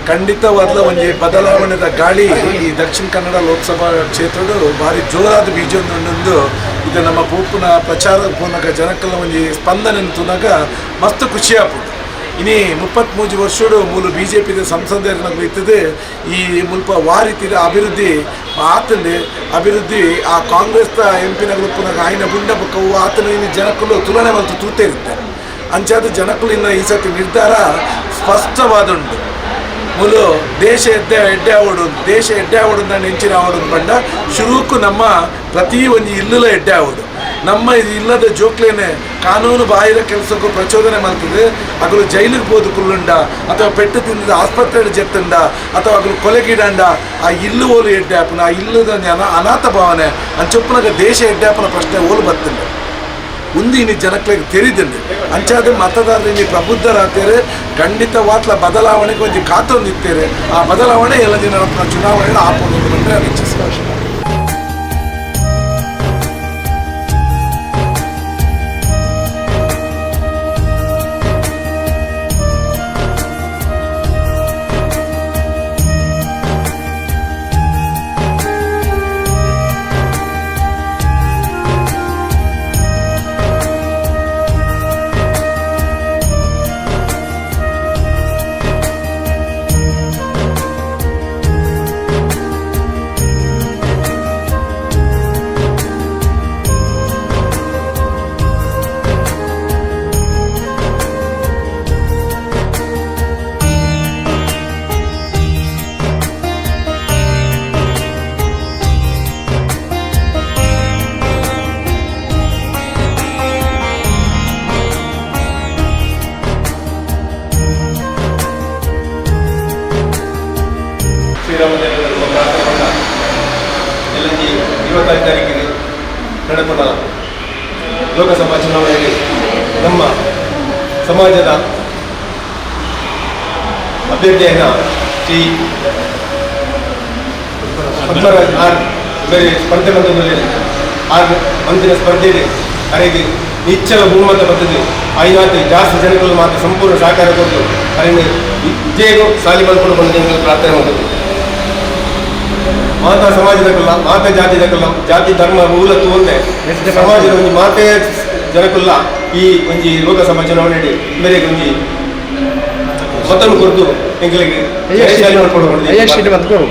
ಖಂಡಿತವಾದ ಒಂಜಿ ಬದಲಾವಣೆದ ಗಾಳಿ ಈ ದಕ್ಷಿಣ ಕನ್ನಡ ಲೋಕಸಭಾ ಕ್ಷೇತ್ರದ ಭಾರಿ ಜೋರಾದ ಬೀಜೊಂದು. ಇದು ನಮ್ಮ ಪೂಪುನ ಪ್ರಚಾರ ಪೋನಗ ಜನಕ್ಕಲ್ಲ ಒಂಜಿ ಸ್ಪಂದನೆ ತೂನಗ ಮಸ್ತ್ ಖುಷಿ ಆಪುಂಡು. ಇನಿ 33 ವರ್ಷಡು ಮೂಲು ಬಿಜೆಪಿದ ಸಂಸದರನ್ನ ಇತ್ತದೆ. ಈ ಮುಲ್ಪ ವಾರಿತಿದ ಅಭಿವೃದ್ಧಿ ಆತಂದೆ ಅಭಿವೃದ್ಧಿ ಆ ಕಾಂಗ್ರೆಸ್ ಎಂ ಪಿನಗಳು ಪುನಗ ಆಯ್ನ ಬುಂಡ ಬೊಕ್ಕ ಆತನ ಇನಿ ಜನಕ್ಕಲು ತುಲನೆ ಮಲ್ತು ತೂತೇರಿತ್ತೆ. ಅಂಚಾದ ಜನಕ್ಕಲು ಇನ್ನ ಈ ಸತಿ ನಿರ್ಧಾರ ಸ್ಪಷ್ಟವಾದುಂಡು. ಮೂಲು ದೇಶ ಎಡ್ಡೆ ಎಡ್ಡೆ ಆವಡು, ದೇಶ ಎಡ್ಡೆ ಆವಡು ಎಂಚಿನ ಆವಡು ಪಂಡ ಶುರುಕು ನಮ್ಮ ಪ್ರತಿ ಒಂಜಿ ಇಲ್ಲುಲ ಎಡ್ಡೆ ಆವಡು. ನಮ್ಮ ಇಲ್ಲದ ಜೋಕ್ಲೇನೆ ಕಾನೂನು ಬಾಹಿರ ಕೆಲಸಕ್ಕೂ ಪ್ರಚೋದನೆ ಮಾಡ್ತದೆ. ಅಗಲು ಜೈಲಿಗೆ ಪೋದು ಕುಲ್ಲುಂಡ ಅಥವಾ ಪೆಟ್ಟು ತಿಂದ ಆಸ್ಪತ್ರೆ ಜೆತ್ತುಂಡ ಅಥವಾ ಅಗಲು ಕೊಲೆಗೀಡಂಡ ಆ ಇಲ್ಲು ಓಲು ಎಡ್ಡೆ ಆಪುನ, ಆ ಇಲ್ಲದ ಅನಾಥ ಭಾವನೆ ಅಂಚೊಪ್ಪನಾಗ ದೇಶ ಎಡ್ಡೆ ಆಪುನ ಪ್ರಶ್ನೆ ಓಲು ಬತ್ತುಂಡು. ಉಂದು ಇನಿ ಜನಕ್ಲೆಗ್ ತೆರಿದುಂಡು. ಅಂಚಾದ ಮತದಾರರು ಇನಿ ಪ್ರಬುದ್ಧರಾತೇರು. ಖಂಡಿತವಾತ್ಲ ಬದಲಾವಣೆಗೆ ಒಂಜಿ ಕಾತೊಂದಿತ್ತೇರು. ಆ ಬದಲಾವಣೆ ಎಲ್ಲ ದಿನ ಚುನಾವಣೆ ಆಪುಂಡು ಪಂಡ್ರೆ ನಾನು ಇಚ್ಛಿಸ್ತೇನೆ. ಶ್ರೀರಾಮ ದೇವರ ಪ್ರಾರ್ಥನೆ ಎಲ್ಲಂಜಿ 25 ತಾರೀಕಿಗೆ ನಡೆಪುನ ಲೋಕಸಭಾ ಚುನಾವಣೆಯಲ್ಲಿ ನಮ್ಮ ಸಮಾಜದ ಅಭ್ಯರ್ಥಿಯನ್ನು ಶ್ರೀ ಪದ್ಮರಾಜ್ ಆರ್ ಬೇರೆ ಸ್ಪರ್ಧೆ ಮಂತ್ರಿ ಆರ್ ಮಂತ್ರಿನ ಸ್ಪರ್ಧೆಯಲ್ಲಿ ಅರೆಗೆ ನಿಚ್ಚಲ ಬಹುಮತ ಬರ್ತದೆ. ಐನಾತಿ ಜಾಸ್ತಿ ಜನಗಳು ಮಾತ್ರ ಸಂಪೂರ್ಣ ಸಹಕಾರ ಕೊಟ್ಟು ಅರೆಗೆ ವಿಜಯಗೂ ಸಾಲಿ ಮಲ್ಕೊಂಡು ಬಂದು ಪ್ರಾರ್ಥನೆ ಮಾಡುತ್ತೆ. ಮಾತಾ ಸಮಾಜದಕ್ಕಲ್ಲ, ಮಾತಾ ಜಾತಿದಕ್ಕಲ್ಲ, ಜಾತಿ ಧರ್ಮ ಮೂಲತ್ತು ಒಂದೇ ಸಮಾಜದ ಒಂಜಿ ಮಾತೇ ಜನಕ್ಕಲ್ಲ ಈ ಒಂಜಿ ಲೋಕಸಭಾ ಚುನಾವಣೆ ಮೇರೆಗೆ ಒಂಜಿ ಮತನ್ನು ಕೊರತು ಎಂಕಲಿಗೆ ಜಯಶಾಲಿ ಮಲ್ಕೊಂಡು.